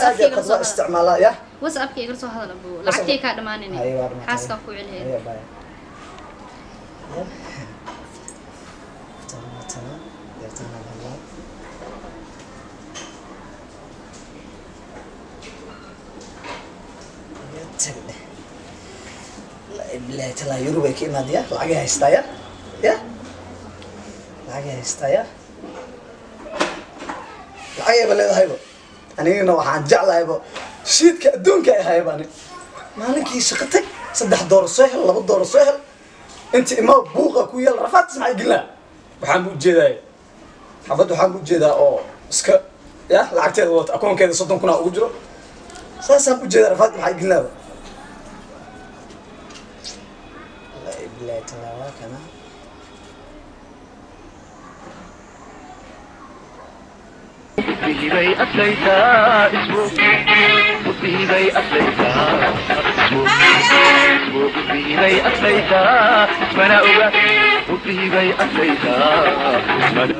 aad qad isticmaalaa ya WhatsApp-ka igala soo hadal abu lacagtay ka dhamaanayna xaaska ku celiyay haya bye tana yartana Allah ya tagde la billahi tala yurub ay ka imaadiya lacag ay haystaa ya lacag ay haystaa ya lacag ay leedahayba anigana waxaan jeclahayba shiidka adduunka ay haybaani maalinkii shaqo tag 3 door soo hel 2 door soo hel inta ima buuqa ku yeel rafaad ismaay gilna waxaan u jeedaa xabad waxaan u jeedaa oo iska ya lacagteeda wata akoonkeeda 30,000 ugu jiro saasaan u jeedaa rafaad maxay gilnaa la billahi taala kana بي أتليتا اسمه بي أتليتا اسمه بي أتليتا اسمنا أوغا بي أتليتا اسمنا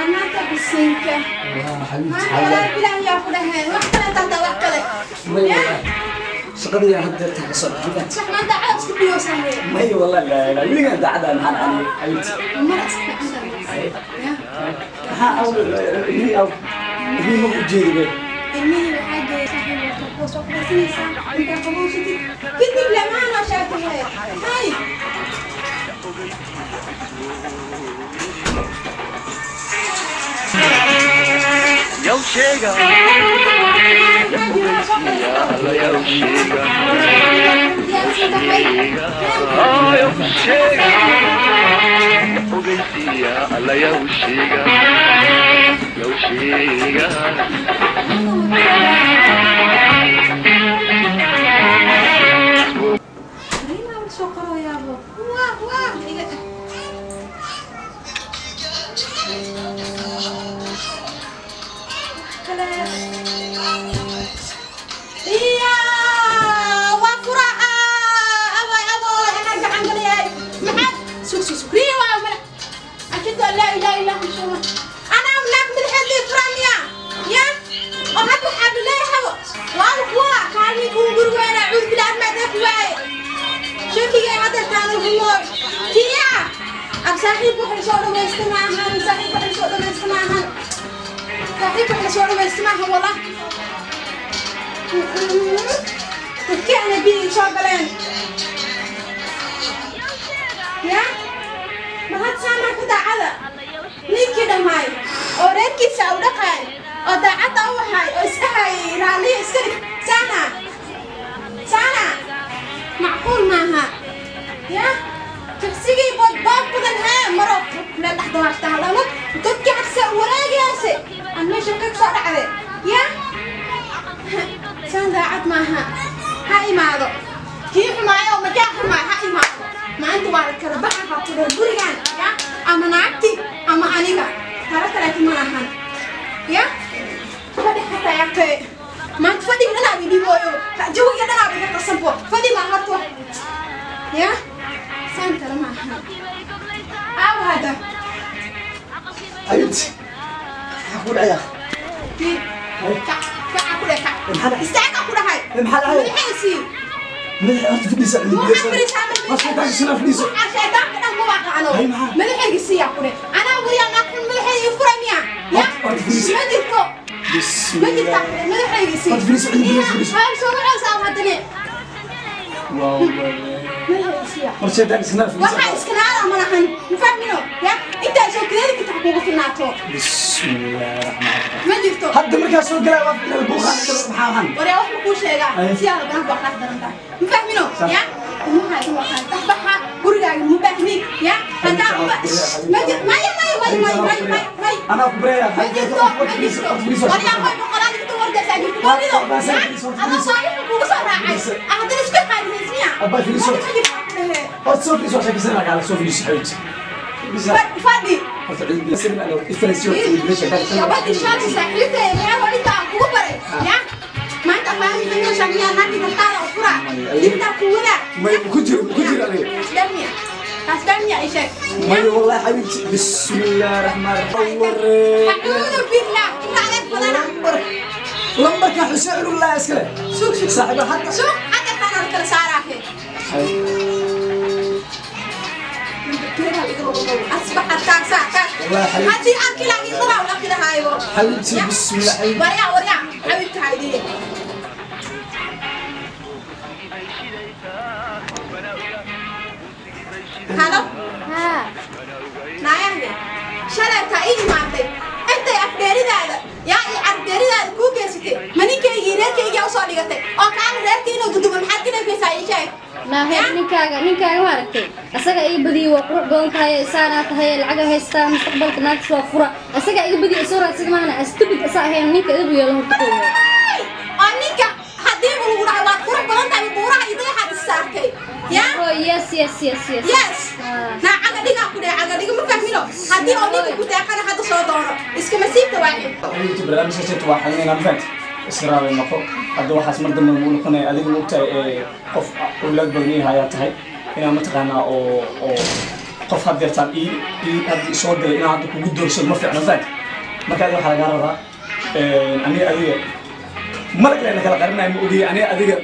أنا تبسينك يا حبيبتي لا يا فلان وقتنا تحت وقتك شقدي يا هدر تحت صوت صح ما انت عاوز كبير وسهل ما هي والله لا لا وين انت عاد انا حبيبتي ما ها أو هي أو هي ما بتجيبه إني حاجة صاحب وصف بسيسة أنت قبوشتي كنت بلا ما أنا شايفها هاي يا شيخة يا شيخة يا شيخة يا الله يا وشيغا يا وشيغا ريما وشقرو يا ابو واه واه يا وفرا ابا ابا انا جعان قلي محد سوق سوق سوق ريما أكيد لا إله إلا الله أنا أملاك من حد فرانيا يا وهذا حب لا هو وأنا كان يكون قرونا عود بلا ما دفع شوفي يا هذا كانوا هو تيا أبصاحب بحر صور ما يستمعها صاحب بحر صور ما يستمعها صاحب بحر صور ما يستمعها والله تكي أنا بيه شغلين يا ما هاد سامع كده على نيكي دماي أوريكي سأولقاي أو دعت أو هاي أو إسكهاي رالي إسكري سانا سانا معقول معها يا تحسيجي بود بدن ها مرة لا تحت واشتها لما تبكي عكس وراجي أسي أنا شكك صار عليه يا سان دعت معها هاي معه كيف معي أو مكان معي هاي معه ما أنت وارد كربحة حطوا برجان يا أما نعتي أما أنيقا ترى ثلاثة مرة يا فدي حتى يا كي ما أنت فدي من أنا بدي بويو جوي أنا بدي قسم بو فدي ما هرتو يا سانت ما أو هذا حبيبتي أقول عيا في كا أقول كا استعك أقول هاي محل هاي محل مدح أنت فليس بسم الله الرحمن الرحيم هذا مركز سوق لا البوخ وريا wax ku sheega si aad baan wax daran tahay ma fahmino ya ma hay wax taxbaxa gurigaaga ma baahni ya hada ma ma ma ma ma ma ma ana ku breeya وريا qoy boqolaal inta wardaysa jirto warido ana saaxiib kugu soo raacay ahdan isku qaadismiya abba filiso soo filiso sheekaysan laga soo filiso xabiibti fadhi يا الشمس ساحلتها يا ولد kugu baray ya maanta fahmi inuu shaqeeyo nabi taala fura inta kuwada ما كجر كجر عليه دمية دمية ايش ما والله حبيبتي بسم الله الرحمن الرحيم أعوذ بالله انت عليك badana lambarka xuseen cunug laa iskale suug suug saaxiiba hadda suug hadda tanaan kala saaraahe أصبح التاكسا هذه أكل أكل طلع ولا كده هايو حبيبتي بسم الله وريا وريا حبيبتي هايدي هلو ها نايا شلت إيه مانتي أنت أفكاري هذا يا أفكاري هذا كوكي ستي مني كي غير كي جاو صار لقتي أو كان غير كي نو دودو من حد كده في ساي شيء ما هي نكاga ma aragtay asaga ay badiyo waa qurux badan tahay saana tahay lacag haysta mustaqbalka naagta soo fura asaga ay badiyo soo raadsid maana stupid asa ahayn ninka idu yeelan horta koow oo ninka hadii uu lagu dhahay waa qurux badan tahay buuraha iday had saartay ya oh yes yes yes yes yes na caga dhiga ku dhahay caga dhiga ma fahmino hadii oo ninka ku deeqana hadda soo doono iska masiibta waaxid inta barnaamijka jirta waa xalinayna ma fahanti israawi noqo hadda waxaas mar dambe muu noqonaya adiga moogtahay qof awlaad badan ii hayaa tahay inaa mataqaanaa oo qof had yartaan ii hadda isoo diray inaan hadda kugu doorsado ma fiicno fahanti marka adiga waxaa lagaa rabaa aniga adiga malag layna kala qarinayo ma ogiye aniga adiga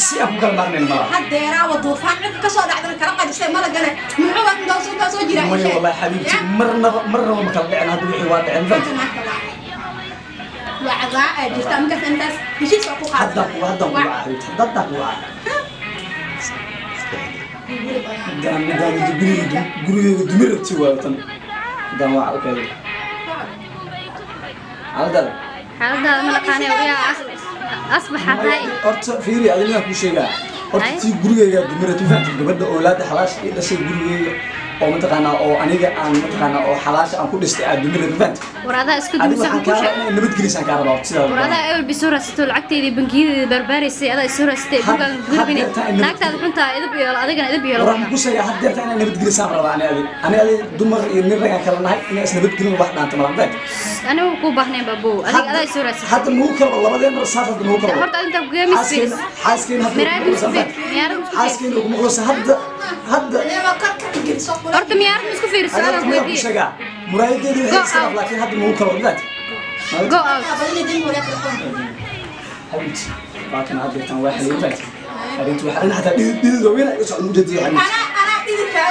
si aan ku kala maarnayn malaha haddeeraawa duufaan cirka ka soo dhacdana kala qadisay malagana muxuu waa intaa soo jiraa maya wallahi xabiibti marnaba marnaba ma kala dhicin hadda wixii waa dhicin fahanti وعضاء جرت أمك أنت مشيت فوق هذا هو هذا هو هذا هو دام دام دبري غري دمرتي واتن دام وعلى على ده هذا ما لقاني ويا أصبح هاي أرت فيري أدنى كل شيء أرت تي غري دمرتي فهمت gabadha awlaad xalaash ii dhashay gurigeyga oo mataqaana oo aniga aan mataqaana oo xalaash aan ku dhistay aad dumirad fahant war adaa isku dumisa ku sheeg nabad gelisaan ka rabaa sidaa war adaa awal bisoo raasatay lacagteedii bangiyada barbaaraysay adaa isoo raasatay buugaan gurbini naagtaada xuntaa idab iyo adigana idab iyo waxaan ku sheegay had deerta inaan nabad gelisaan rabaa ani adi ani adi dumar iyo nin ragan kala nahay inaan is nabad gelin wax dhaanta malan fahant anigu ku baahneen babu adiga adaa isoo raasatay hadda muu kala labadeen mar saas hadda muu kala horta inta geemis xaaskeen hadda xaaskeen ugu maqlo hadda hadda horta miyaarad isku fiirso ana ku weydiiyay sheega muraayadeedu waxay iska dhaaf laakiin hadda muu kala wadaad go out habinti laakiin hadda tan waa xaliin arintu waxa in hatta dhidid weyn ay soo mujadiyo ana ana dhididka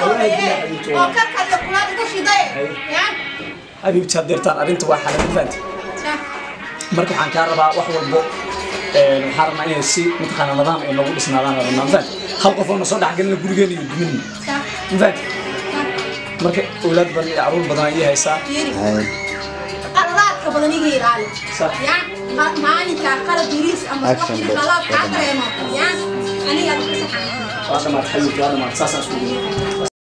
oo ka kala kulaad iga shiday ya habibti hadirtaan arintu waa xaliin faanti marka waxaan ka rabaa wax walbo waxaan rabnaa inay si mataqaana nidaam ay noogu dhisnaadaan rabnaa faanti hal qof oo soo dhaxgalina gurigeena iyo dumin faanti marka awlaad badan iyo caruur badan ay haysaa qaladaadka badan iga ilaali ya maalinka qalad yariis ama qofkii qalad ka dareemo ya aniga ku saxan waa dhamaad xabiibti waa dhamaad saasaan isku